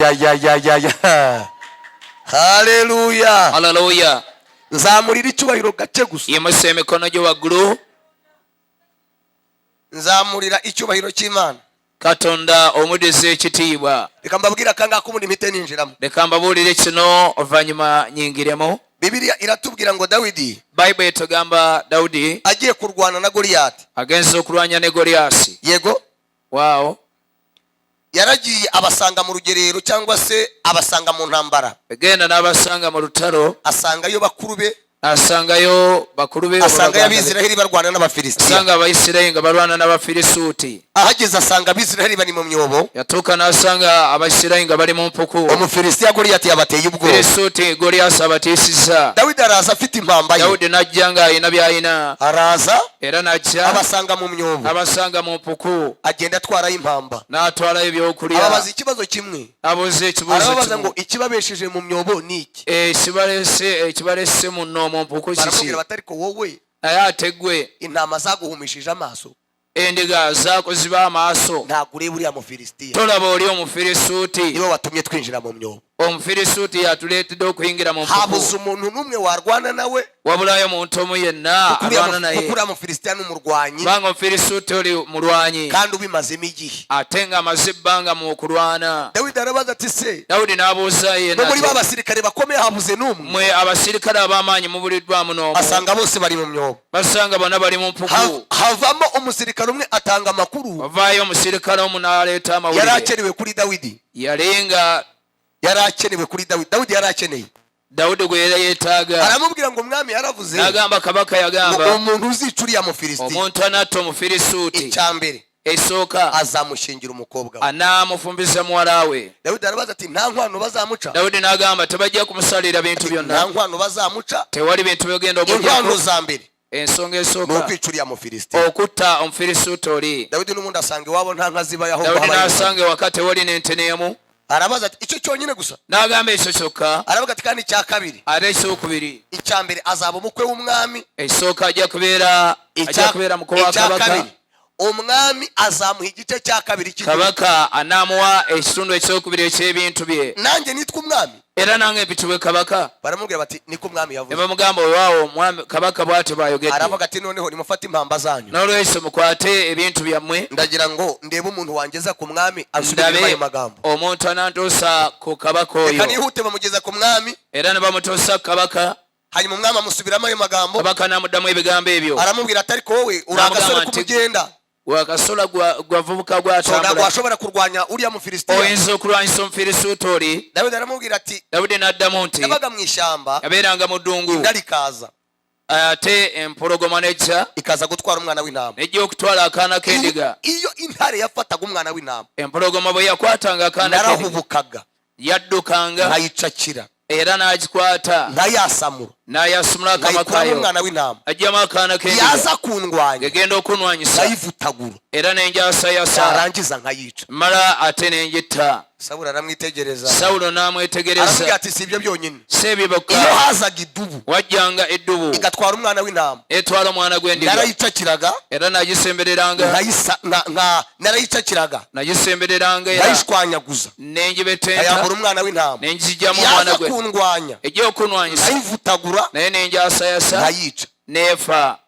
Ya ya ya ya ya, haleluya! Haleluya! Nzamurira icyubahiro gake gusa. Yimusa emikono gyo waggulu. Nzamurira icyubahiro cy'Imana. Katonda omuddiza ekitiibwa. Reka mbabwire akangaka, ubundi mpite ninjiramo. Leka mbabuulire kino, oluvannyuma nyingiremu. Bibiliya iratubwira ngo Dawidi Bayibuli etugamba Dawudi agiye kurwana na Goliyati, agenze okulwanya ne Goliyasi, yego, waawo, yaragiye abasanga mu rugerero cyangwa se abasanga mu ntambara. Egenda n'abasanga mu lutalo. Asangayo bakuru be. Asangayo bakulu be. Asangayo Abisiraheli barwana n'Abafilisitiya. Asanga Abaisirayiri nga balwana n'Abafirisuuti. Ahageze asanga Abisiraheli bari mu myobo. Yatuuka n'asanga Abaisirayiri nga bali mu mpuku. Umufilisitiya Goliyati yabateye ubwoba. Firisuuti Goliyasi abatiisizza. Dawidi araza afite impamba ye. Dawudi n'ajja ng'alina by'alina. Araza, era n'ajja, abasanga mu myobo, abasanga mu mpuku, agenda atwarayo impamba. N'atwalayo ebyokulya. Ababaza ikibazo kimwe. Abuuza ekibuuzo Arababaza kimu. ngo: "Ikibabesheje mu myobo ni iki?" Ekibalese muno mu mpuku kiki? Baramubwira bati: "Ariko wowe, Naye ate ggwe, intama zaguhumishije amaso, endiga zaakuziba amaaso, ntabwo ureba uriya Mufilisitiya. Tolaba oli Omufirisuuti. Niwe watumye twinjira mu myobo." Omufirisuuti yatuleetedde okuyingira mu mpuku. Habuze umuntu n'umwe warwana nawe, Wabulayo omuntu omu yenna kuko uriya alwana naye, kuko uriya Mufilisitiya ni umurwanyi, kubanga Omufirisuuti oli mulwanyi, kandi ubimazemo igihe. Ate ng'amaze ebbanga mu kulwana. Dawidi arabaza ati: "Se Dawudi n'abuuza no yenna muri ati, ba basirikare bakomeye habuze n'umwe?" "Mwe abasirikale ab'amaanyi mubuliddwamu n'omu?" Asanga bose bari mu myobo. Basanga bonna bali mu mpuku. Havamo umusirikare umwe atanga amakuru. Wavaayo omusirikale omu n'aleeta Yari amawulire. akenewe kuri Dawidi. Yali nga Yari akenewe kuri Dawidi, Dawidi yari akeneye. Dawudi gwe yari yeetaaga. Aramubwira ngo: "Umwami yaravuze N'agamba kabaka ngo yagamba, umuntu uzica uriya Mufilisitiya, omuntu anatta Omufirisuuti, icya mbere, esooka, azamushingira umukobwa we." Anamufumbiza muwala we. Dawidi arabaza ati: "Nta nkwano bazamuca?" Dawudi n'agamba: "Tebajja kumusalira bintu Ati: "Nta byonna?" nkwano bazamuca. Tewali bintu byogenda Inkwano omugyako. za mbere Ensonga ni esooka, ukwica uriya Mufilisitiya. okutta Omufirisuuti oli. Dawidi n'ubundi asanga iwabo nta nka zibayo, ahubwo Dawudi habayo inka. n'asanga ewaka tewali n'ente n'emu. Arabaza ati: "Icyo cyonyine gusa?" N'agamba: "Ekyo kyokka?" Aravuga ati: "Kandi icya kabiri." Ate ekyokubiri? Icya mbere, azaba umukwe w'umwami. Esooka, ajja kubeera muko wa Icya kabaka. kabiri, umwami azamuha igice cya kabiri cy'igihugu. Kabaka anaamuwa ekitundu ekyokubiri eky'ebintu bye. Nanjye nitwa umwami? Era nange mpitibwe kabaka?" Baramubwira bati: "Niko umwami Ne yavuze." bamugamba: "Weewaawo, omwami kabaka bw'atyo bw'ayogedde." Aravuga ati: "Noneho nimufate impamba zanyu. N'olwekyo mukwate ebintu byammwe. Ndagira ngo ndebe umuntu wangeza ku mwami ansubiremo Ndabe ayo magambo." omuntu anantuusa ku kabaka Reka oyo. nihute, bamugeza ku mwami. Era ne bamutuusa ku kabaka. Hanyuma umwami amusubiramo ayo magambo. Kabaka n'amuddamu ebigambo ebyo. Aramubwira ati: "Ariko wowe uri N'amugamba agasore nti, k'umugenda, wakasola gwavubuka so ntabwo gwatambula, washobora kurwanya uriya Mufilisitiya." Oyinza okulwanyisa Omufirisuuti oli?" Dawidi aramubwira ati: Dawudi n'addamu nti, "Yabaga mu ishyamba, yabeeranga mu ddungu, intare ikaza, ate empologoma nejja, ikaza gutwara umwana w'intama. Nejja okutwala akaana k'endiga. Iyo intare yafataga umwana w'intama, Empologoma bwe yakwatanga akaana k'endiga, narahubukaga, yaddukanga, nkayicakira, era n'agikwata, nkayasamura, n'ayasumula akamwa nkayikuramo kayo, umwana w'intama. Ajjamu akaana k'endiga, Yaza kundwanya, ng'egenda okunwanyisa, nkayivutagura, era nenjasayasa, narangiza nkayica." Mala ate nengitta. Sawuli aramwitegereza. Sawulo Aramubwira n'amwetegereza. ati: "Si ibyo byonyine. Si ebyo byokka. Iyo hazaga idubu, Wajjanga eddubu, igatwara umwana w'intama, etwala omwana gw'endiga, narayicakiraga, era nagisembereranga, narayicakiraga, nagisembereranga era nkayishwanyaguza, nenjibetenta, nkayambura umwana w'intama. Nenzijjamu omwana Yaza gwe. kundwanya, Ejja okunwanyisa, nkayivutagura, naye nenjasayasa, nkayica." Neefa.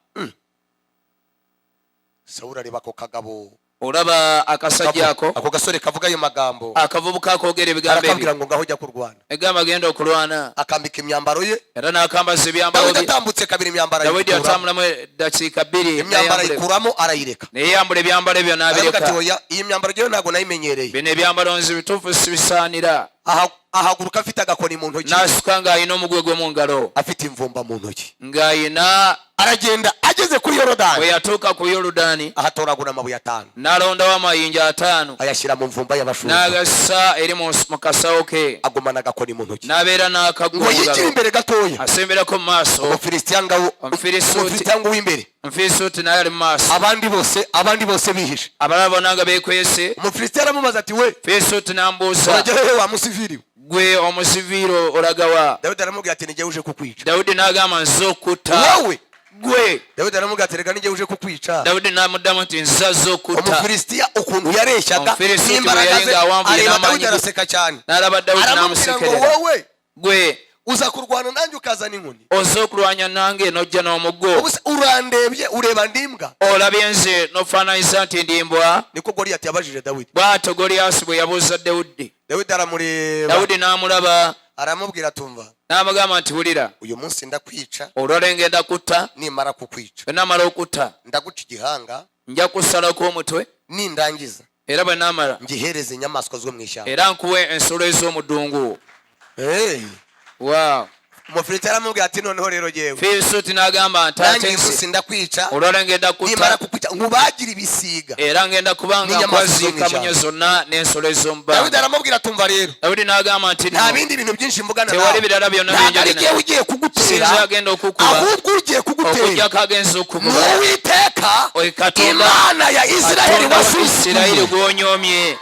Sawuli areba ako kagabo, Olaba akasajja ako, ako gasore kavuga ayo magambo, akavubuka akoogera ebigambo arakabwira ebyo, ngo: "Ngaho jya kurwana." Egamba: "Genda okulwana." Akambika imyambaro ye. Era n'akambaza ebyambalo Dawidi bye. atambutse kabiri, imyambaro Dawidi ayikuramo. atambulamu eddakiika 2, Imyambaro ayikuramo, arayireka. Neyeyambula ebyambalo ebyo Aravuga ati: n'abireka. "Oya, iyi myambaro jyewe ntabwo nayimenyereye." Bino ebyambalo nzi bituufu sibisaanira. Ahaguruka afite agakoni mu ntoki, N'asituka ng'alina omugwe gwe mu ngalo, afite imvumba mu ntoki. Ng'ayina. Aragenda, ageze kuri Bwe Yorodani, yatuuka ku Yoludaani, ahatoragura amabuye atanu, n'alondawo amayinja 5, ayashyira mu mvumba y'abashumba, n'agassa eri mu kasawo ke, agumana agakoni mu ntoki. N'abeera n'akaggo Ngo mu yigire ngalo. imbere gatoya, Asemberako mu maaso, Umufilisitiya ngawo, Omufirisuuti, Umufilisitiya ngo w'imbere, Omufirisuuti naye ali mu maaso, abandi bose bihishe. Abalala bonna nga beekwese. Umufilisitiya aramubaza ati: "We, Firisuuti n'ambuuza, urajya hehe, wa musivili we?" "Gwe omusiviiro, olagawa?" Dawidi aramubwira ati: "Nijye uje kukwica." Dawudi n'agamba: "Nze okutta." "Wowe?" Gwe. Dawidi aramubwira ati reka nijye uje kukwica. Dawudi n'amuddamu nti nzaza okutta. Umufilisitiya ukuntu yareshyaga Omufirisuuti n'imbaraga bwe yali ze, ng'awanvuye areba n'amaanyi Dawidi ge. araseka cyane. N'alaba Dawudi Aramubwira ngo n'amusekerera. wowe Gwe uza kurwana nanjye ukazana inkoni? Oze okulwanya nange n'ojja n'omuggo? Ubu se urandebye ureba ndimbwa? Olabye nze n'ofaananyisa nti ndi mbwa? Niko Goliyati yabajije Dawidi. Bw'atyo Goliyasi bwe yabuuza Dawudi. Dawidi aramureba. Dawudi n'amulaba. Aramubwira, tumva, N'amugamba nti wulira, uyu munsi ndakwica. Olwaleero ngenda kutta. Nimara kukwica, Bwe naamala okutta, ndaguca igihanga. Nja kusalako omutwe. Nindangiza, Era bwe naamala, ngihereze inyamaswa zo mu ishyamba. Era nkuwe ensolo ez'omu ddungu. Hey. Wow. Umufilisiti aramubwira ati noneho rero yewe, Fisuti n'agamba nti nanjye ate uyu nze munsi ndakwica. Olwaleero ngenda Nimara kutta, kukwica nkubagira ibisiga era ngenda kubanga n'inyamaswa zo mu nkwaziika ishyamba. Munye zonna n'ensolo ez'omu Dawidi bbanga. aramubwira, tumva rero, Dawudi n'agamba nti nta no, bindi bintu byinshi mvugana tewali nawe. birala byonna Ntabwo ari byenjagala. jyewe ugiye kugutera, Sinze agenda okukuba, ahubwo ugiye kugutera okuggyako agenza okukuba ni Uwiteka, Oyo Katonda, Imana ya Isiraheli Katonda wa Isirayiri wasuzuguye. gw'onyoomye.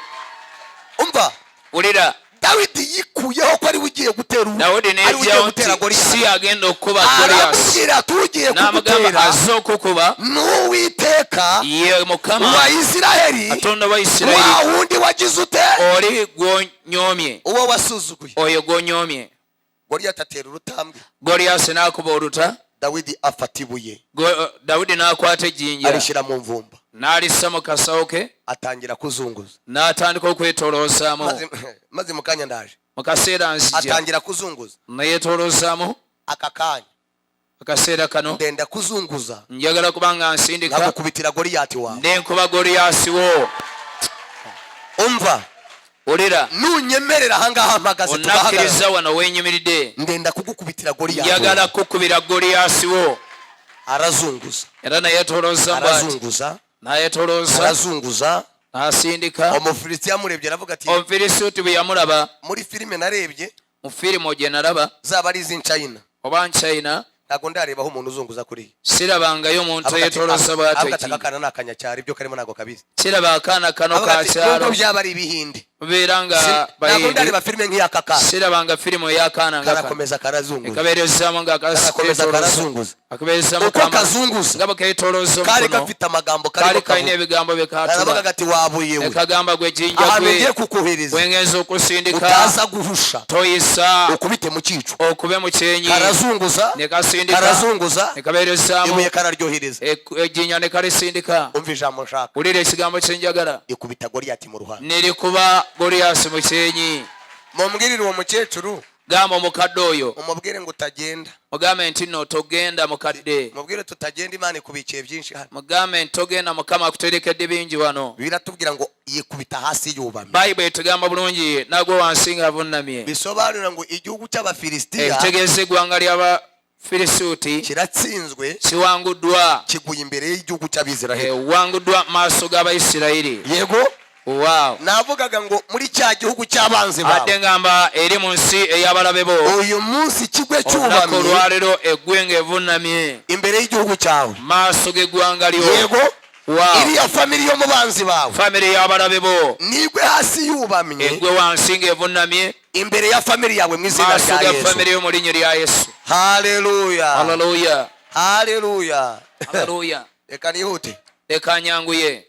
Umva, Wulira, Dawidi yikuyeho ko ari we ugiye gutera Dawudi ari we ugiye neggyawo gutera nti Goliyati. si agenda okukuba Goliyasi. Aramubwira ati ugiye N'amugamba kugutera azze okukuba ni Uwiteka ye Mukama, wa Isiraheli, Katonda wa Isirayiri, wa wundi wagize ute? Oli gw'onyoomye. Uwo wasuzuguye. Oyo gw'onyoomye. Goliyati atera urutambwe. Goliyasi n'akuba oluta. Dawidi afata ibuye, Dawudi n'akwata ejjinja, arishyira mu mvumba, n'alissa mu kasawo ke, atangira kuzunguza. N'atandika okwetoloozaamu. Maze mu kanya ndaje. Mu kaseera nzija. Atangira kuzunguza. Neyeetoloozaamu. Aka kanya Akaseera kano ndenda kuzunguza, njagala kuba nga nsindika, nkagukubitira Goliyati wawe. Nenkuba Goliyasi wo. Umva, Wulira, nunyemerera ahangaha mpagaze, tugahagarara, onakkiriza wano wenyimiridde, ndenda kugukubitira Goliyati njagala wawe. kukubira Goliyasi wo. Arazunguza. Era neyetolooza bwati. Arazunguza. Nayetolooza. Arazunguza. N'asindika. Umufilisitiya amurebye aravuga ati Omufirisuuti bwe yamulaba, muri filime narebye, mu firimu gye nalaba, zaba ari iz'inchina, oba nchina, ntabwo ndarebaho umuntu uzunguza kuriya. Sirabangayo omuntu Avuga ati, eyetolooza bw'atyo. avuga ati aka kana ni akanyacyaro, ibyo karimo ntabwo kabizi. Kiraba akaana kano Avuga ka ati kyalo. nubwo byaba ari ibihinde, Mubeera nga ntabwo bayindi. ndareba filime nk'iy'aka kana. Sirabanga firimu ey'akaana nga kano. Karakomeza karazunguza. Ekabeerezaamu nga Karakomeza kaetolooza. karazunguza. Akabeerezaamu Uko kazunguza, nga bweketolooza kari omukono, gafite amagambo kaali karimo kalina kavuga. ebigambo bye Karavuga kaatula. gati wabuye we, Ekagamba gwe jinja ahantu gwe, ngiye kukohereza, wengenza okusindika, utaza guhusha, toyisa, ukubite mu cyico. Okube mu kyenyi. Karazunguza. Ne kasindika. Karazunguza. Nekabeerezaamu. Ibuye kararyohereza. Ejjinja ne kalisindika. Umva ijambo nshaka. Wulira ekigambo kyenjagala. Ikubita Goliyati mu ruhande. Nerikuba Goliyasi mu kyenyi. Mumubwirire uwo mukecuru. Gamba omukadde oyo. Umubwire ngo utagenda. Mugambe nti nno togenda mukadde. Mubwire tutagenda, Imana ikubikiye byinshi hano. Mugambe nti togenda, Mukama akuterekedde bingi wano. Biratubwira ngo yikubita hasi yubamye. Bayibuli etugamba bulungi nagwe wansi nga avunnamye. Bisobanura ngo igihugu cy'Abafilisitiya Ekitegeeza eggwanga ly'Abafirisuuti kiratsinzwe, kiwanguddwa, kiguye imbere y'igihugu cy'Abisiraheli. Ewanguddwa mu maaso g'Abayisirayiri. Yego. Wow. Navugaga ngo muri cya gihugu cy'abanzi bawe, Adde ngamba eri mu nsi ey'abalabe bo, uyu munsi kigwe olunaku cyubamye olwaleero eggwe ng'evunnamye imbere y'igihugu cyawe. mu maaso g'eggwanga lyo. Yego. Wow. Iriya family yo mu banzi bawe, Famire y'abalabe bo, nigwe hasi yubamye eggwe wansi ng'evunnamye imbere ya family yawe mu izina maaso rya ga Yesu. famire yo mu linnya lya Yesu. Haleluya. Haleluya. Haleluya. Haleluya. Reka nihute. Leka nyanguye.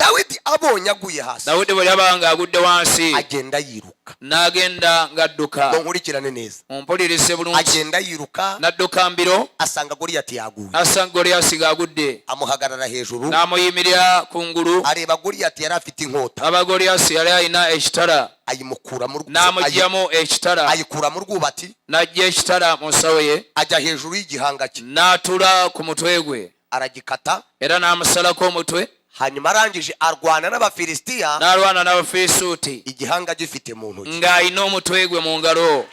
Dawidi abonye aguye hasi, Dawudi bwe yaba ng'agudde wansi, agenda yiruka. N'agenda ng'adduka. Ngo nkurikirane neza. Mumpulirize bulungi. Agenda yiruka. N'adduka mbiro. Asanga Goliyati yaguye. N'asanga Goliyasi ng'agudde. Amuhagarara hejuru. N'amuyimirira ku ngulu. Areba Goliyati yari afite inkota. Aba Goliyasi yali alina ekitala. Ayimukura mu N'amugyamu ekitala. Ayikura mu rwubati. N'aggya ekitala mu nsawo ye. Ajya hejuru y'igihanga cye. N'atula ku mutwe gwe. Aragikata. Era n'amusalako omutwe. Hanyuma arangije arwana n'Abafilisitiya, N'alwana n'Abafirisuuti igihanga gifite mu ntoki. Ng'alina omutwe gwe mu ngalo.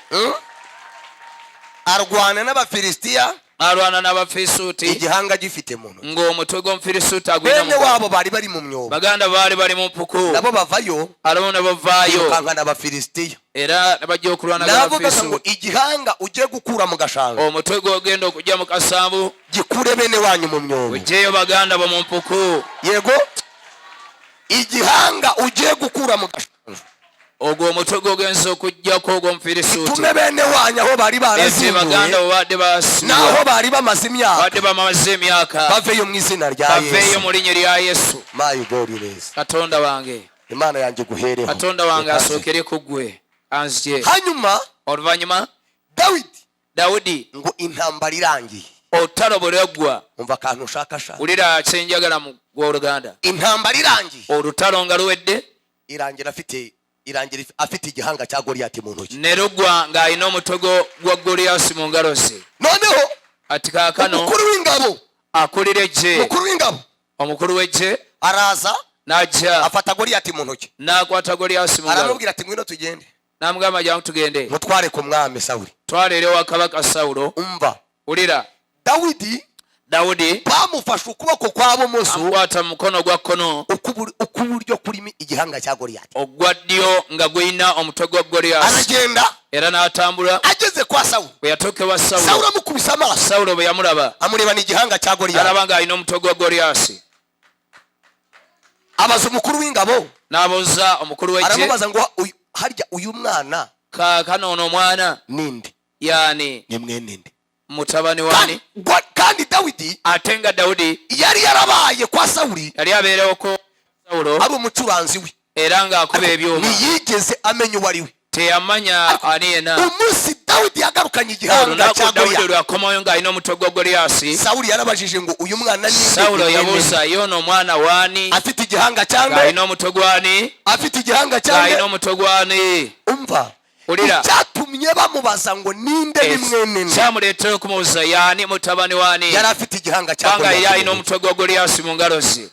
Arwana n'Abafilisitiya, N'alwana n'Abafirisuuti igihanga gifite mu ntoki. Ng'omutwe gw'Omufirisuuti agulina mu Bene ngalo. wabo bari bari mu myobo, Baganda baali bali mu mpuku, nabo bavayo, alamu ne bavaayo, birukanka n'Abafilisitiya. Era ne bajja okulwana Navugaga ngo n'Abafirisuuti. igihanga ugiye gukura mu gashanga, Omutwe gw'ogenda okujja mu kasanvu, gikure bene wanyu mu myobo. Oggyeyo baganda bo mu mpuku. Yego, igihanga ugiye gukura mu gashanga, Ogwo omutwe gw'ogenza okuggyako ogw'Omufirisuuti. Itume bene wanyu aho bari Eze barazinduwe baganda bo badde basibwa, n'aho bari bamaze imyaka, badde bamaze emyaka, baveyo mu izina rya baveeyo Yesu. mu linnya lya Yesu. My God is Katonda wange, Imana yanjye guhereho. Katonda wange Reka nze. asookere ku ggwe anzije. Hanyuma Oluvannyuma Dawidi, Dawudi, ngo intambara irangiye, olutalo bwe lwaggwa, umva akantu ushakashaka, wulira kyenjagala mu gw'oluganda, intambara irangiye, olutalo nga luwedde, irangira afite igihanga cya Goliyati mu ntoki. Ne luggwa ng'alina omutego gwa Goliyasi mu ngalo ze. Noneho Ati kaakano umukuru w'ingabo, akulira eggye, umukuru w'ingabo omukulu w'eggye araza, n'ajja, afata Goliyati mu ntoki, n'akwata Goliyasi mu ngalo, aramubwira ati: "Ngwino tugende, n'amugamba: 'Jangu tugende, mutware ku mwami Sawuli.' Twala eri ewa kabaka Sawulo." Umva, Wulira, Dawidi Dawudi bamufashe ukuboko kwa bumoso, amukwata mu mukono gwa kkono, uk'uburyo kurimo igihanga cya Goliyati. Ogwa ddyo nga gulina omutwe gwa Goliyasi. Aragenda. Era n'atambula. Ageze kwa Sawuli, Bwe yatuuka ewa Sawuli Sawulo, amukubise amaso, Sawulo bwe yamulaba, amurebana igihanga cya Goliyati. n'alaba ng'alina omutwe gwa Goliyasi. Abaza umukuru w'ingabo, N'abuuza omukulu w'eggye, aramubaza ngo: "Harya uyu mwana kaakano ono omwana ninde? yaani? Ni mwene nde?" Mutabani wani? Kandi Dawidi Ate nga Dawudi yari yarabaye kwa Sawuli yali abeerewoko Sawulo ari umucuranzi we, era ng'akuba ebyuma, ntiyigeze amenya uwo ari we. Teyamanya ani yena. Umunsi Dawidi yagarukanye igihanga Olunaku cya Dawudi Goliyati, lwakomayo ng'alina omutwe gwa Goliyasi, Sawuli yarabajije ngo: "Uyu mwana ni nde? Sawulo Ni mwene nde?" yabuuza: "Yoono omwana waani?" Afite igihanga cyangwa Ng'alina omutwe gwani? Afite igihanga Ng'alina cyangwa omutwe gwani? Umva, Wulira. icyatumye bamubaza ngo ninde, ni mwene nde, Kyamuleetera okumubuuza yaani, mutabani waani, yari afite igihanga cya kubanga yali Goliyati. alina omutwe gwa Goliyasi mu ngalo ze.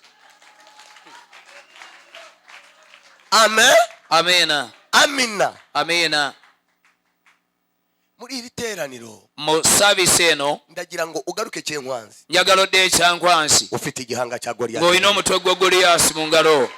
Amen. Amiina. Amina. Amiina. Muri iri teraniro, Mu service eno, ndagira ngo ugaruke Kyenkwanzi njagala odde Ekyankwanzi ufite igihanga cya Goliyati. ng'olina omutwe gwa Goliyasi mu ngalo.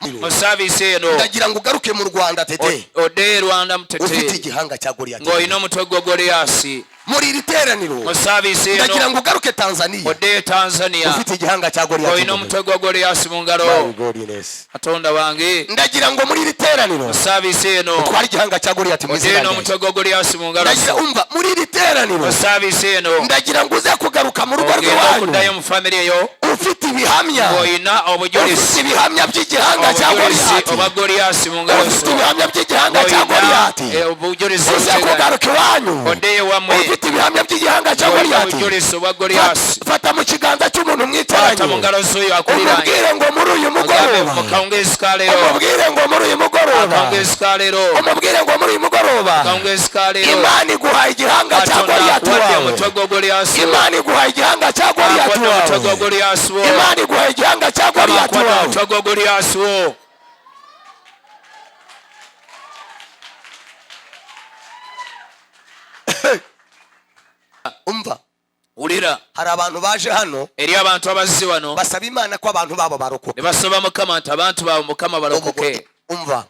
Mu service eno, Ndagira ngo ugaruke mu Rwanda tete odde e Rwanda ufite mutete igihanga cya Goliyati. ng'olina omutwe gwa Goliyasi. Muri iri teraniro, Mu service ndagira eno, ngo ugaruke Tanzania odde e Tanzania ufite igihanga cya Goliyati. ng'olina omutwe gwa Goliyasi mu ngalo. My godness. Katonda wange. Ndagira ngo muri iri teraniro Mu service eno, utware igihanga cya Goliyati mu odde izina rya n'omutwe gwa Goliyasi mu ngalo. Ndagira, umva, muri iri teraniro, Mu service eno, ndagira ngo uze kugaruka mu rugo ogenda rw'iwanyu okuddayo mu famire eyo ufite ibihamya, ng'olina obujulizi, ufite ibihamya by'igihanga cya obujulizi Goliyati, obwa Goliyasi mu ngalo ufite zo. ibihamya by'igihanga cya Ng'olina Goliyati. obujulizi Uze obuteganya. kugaruka iwanyu Oddeyo ewammwe ufite ibihamya by'igihanga cya ng'olina Goliyati. obujulizi obwa Goliyasi. Fata mu kiganza cy'umuntu Kwata mu mwicaranye, ngalo z'oyo akuliraanye, umubwire ngo: "Muri uyu ogambe mugoroba," mu kawungeezi ka leero, umubwire ngo: "Muri uyu mugoroba," akawungeezi ka leero, umubwire ngo: "Muri uyu mugoroba, akawungeezi ka leero, Imana iguhaye igihanga cya Katonda Goliyati akuwadde wawe. omutwe gwa Goliyasi. Imana iguhaye igihanga cya Goliyati Akuwadde omutwe gwa wawe. Goliyasi wo. Imana iguhaye igihanga cya Goliyati Akuwadde wawe." omutwe gwa Goliyasi wo. Umva, Wulira, hari abantu baje hano eri abantu abazzi wano basaba Imana ko abantu babo barokoka. ne basaba Mukama nti abantu baabwe Mukama balokoke. Umva,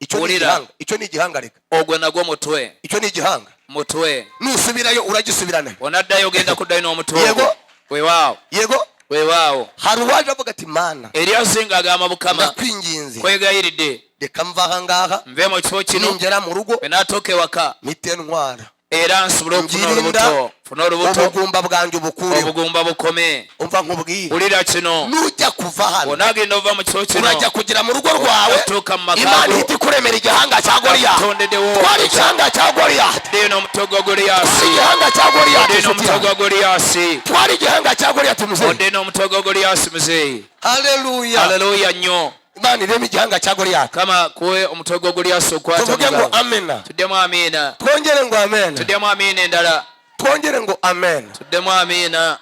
icyo ni Wulira. igihanga, icyo ni igihanga, reka. Ogwo nagwo mutwe. Icyo ni igihanga. Mutwe. Nusubirayo uragisubirana. Onaddayo ogenda kuddayo n'omutwe Yego. ogwo. Weewaawo. Yego. Weewaawo. Hari uwaje avuga ati: "Mana, Eri azze ng'agamba: Mukama, ndakwinginze, kwegayiridde, reka mva aha ngaha, nve mu kifo kino, ningera mu rugo bwe naatuuka ewaka mpite ntwara era nsobole okufuna Ngirinda olubuto, nfune olubuto, ubugumba bwanjye ubukureho." Obugumba bukome. Umva nkubwire, Wulira kino, nujya kuva hano, onaagenda ova mu kifo kino, urajya kugera mu rugo rwawe, otuuka mu maka Imana go, ihita ikuremera igihanga cya Goliyati. Tondeddewo Twara igihanga cya Goliyati. ddeyo n'omutwe gwa Twara Goliyasi. igihanga cya Goliyati, Odde inshuti n'omutwe yanjye. gwa Goliyasi. Twara igihanga cya Goliyati, muzehe. Odde n'omutwe gwa Goliyasi, muzeeyi. Haleluya. Haleluya nnyo. Imana ireme igihanga cya Goliyati. Kama kuwe omutwe gwa Goliyasi okwata mu Tuvuge ngo ngalo. amena. Tuddemu amiina. Twongere ngo amena. Tuddemu amiina endala. Twongere ngo amen. Tuddemu amiina.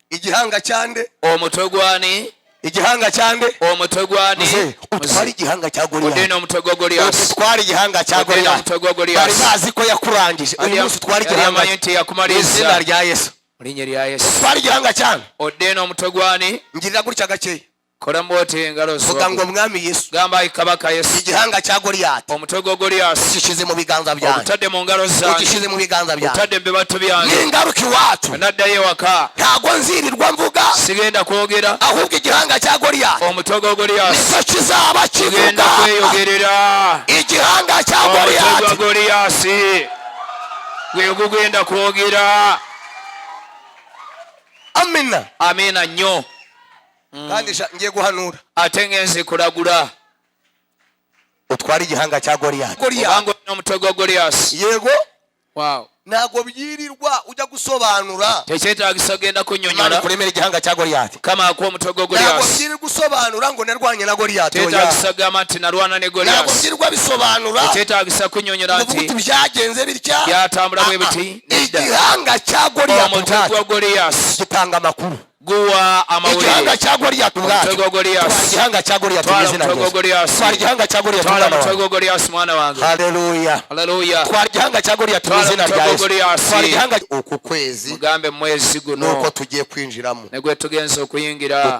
Igihanga cyande? Omutwe gwani? Igihanga cyande? Omutwe gwani? Muzehe, utware igihanga cya Odde Goliyati. n'omutwe gwa Goliyasi. Utware igihanga cya Odde Goliyati. n'omutwe gwa Bari Goliyasi. bazi ko yakurangije, uyu munsi utware Yali igihanga amanyi nti mu izina yakumaliriza. rya Yesu. Mu linnya lya Yesu. Utware igihanga cyane. Odde n'omutwe gwani? Ngirira gutya gakeya. Kola bw'oti engalo zo. Vuga ngo mwami Yesu, Gamba ayi Kabaka Yesu, igihanga cya Goliyati omutwe gwa Goliyasi ugishyize mu biganza byanjye, ogutadde mu ngalo zange, ugishyize mu biganza byanjye. Otadde mu bibatu byange. Ningaruka iwacu, Naddayo ewaka, ntago nzirirwa mvuga, sigenda kwogera, ahubwo igihanga cya Goliyati omutwe gwa Goliyasi nicyo kizaba genda kivuga. Kweyogerera. Igihanga cya Omutwe gwa Goliyati Goliyasi gwe gugenda kwogera. Amina. Amiina nnyo. Kandi sha, ngiye guhanura. Ate ngenze kulagula. Utware igihanga cya Goliyati. Obanga olina omutwe gwa Goliyasi. Yego. Wow. Ntabwo byirirwa ujya gusobanura. Tekyetagisa genda Imana kunnyonnyola. ikuremera igihanga cya Goliyati. Kama akuwa omutwe gwa Ntabwo Goliyasi. byirirwa usobanura ngo narwanye na Goliyati, oya. Tekyetagisa gamba nti narwana ne Ntabwo Goliyasi. byirirwa bisobanura Tekyetagisa kunnyonnyola ngo uvuge nti uti byagenze bitya. byatambula bwe Ah, biti. ah. Nedda. Igihanga cya Goliyati Omutwe ubwacyo gwa Goliyasi gitanga amakuru. Guwa Igihanga amawulire. cya Goliyati Omutwe ubwacyo. gwa Twara Goliyasi. igihanga cya Goliyati mu Twala izina omutwe rya gwa Yesu. Goliyasi. Twara igihanga cya Goliyati, Twala mwana omutwe wawe. gwa Goliyasi, mwana wange. Haleluya. Haleluya. Twara igihanga cya Goliyati mu Twala izina omutwe rya gwa Yesu. Goliyasi. Twara igihanga. Uku kwezi Mugambe mwezi guno nuko tugiye kwinjiramo, ne gwe tugenza okuyingira,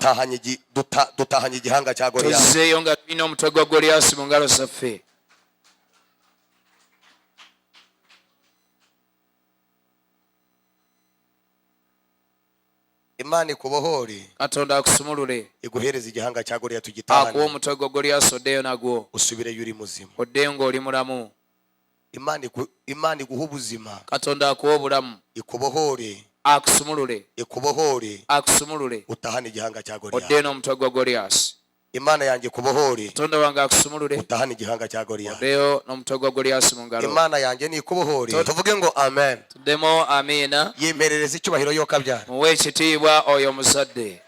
dutahanye igihanga cya Goliyati. Tuzzeeyo nga tulina omutwe gwa Goliyasi mu ngalo zaffe. Imana ikubohore, Katonda akusumulule, iguhereze igihanga cya Goliyati, akuwa ugitahane, omutwe gwa Goliyasi, oddeyo nagwo, usubireyo uri muzima. Oddeyo ng'oli mulamu. Imana iguhe ubuzima. Katonda akuwa obulamu. Ikubohore, Akusumulule, ikubohore, akusumulule, utahane igihanga cya Goliyati. oddeyo n'omutwe gwa Goliyasi. Imana yanjye ikubohore, Katonda wange akusumulule, utahane igihanga cya Goliyati. Oddeyo n'omutwe gwa Goliyasi mu ngalo. Imana yanjye nikubohore. Tuvuge ngo amen. Tuddemu amiina. Yimperereza icyubahiro yo kabyara. Muwe ekitiibwa oyo omuzadde.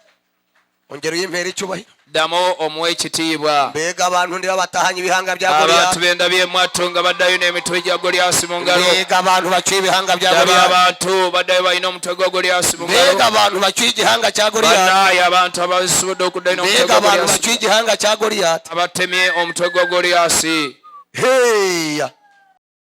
Ongera uyimpere icyubahiro. Ddamu omuwe ekitiibwa. Mbega abantu ndiba batahanye ibihanga bya Abantu Goliyati. bendabye mwattu nga baddayo n'emitwe gya Goliyasi mu ngalo. Mbega abantu bacyuye ibihanga bya Ddaba Goliyati. abantu baddayo balina omutwe gwa Goliyasi mu ngalo. Mbega abantu bacyuye igihanga cya Goliyati. Bannaaye abantu abasobodde okuddayo n'omutwe Mbega gwa abantu Goliyasi. bacyuye igihanga cya Goliyati. Abatemye omutwe gwa Goliyasi. Heya.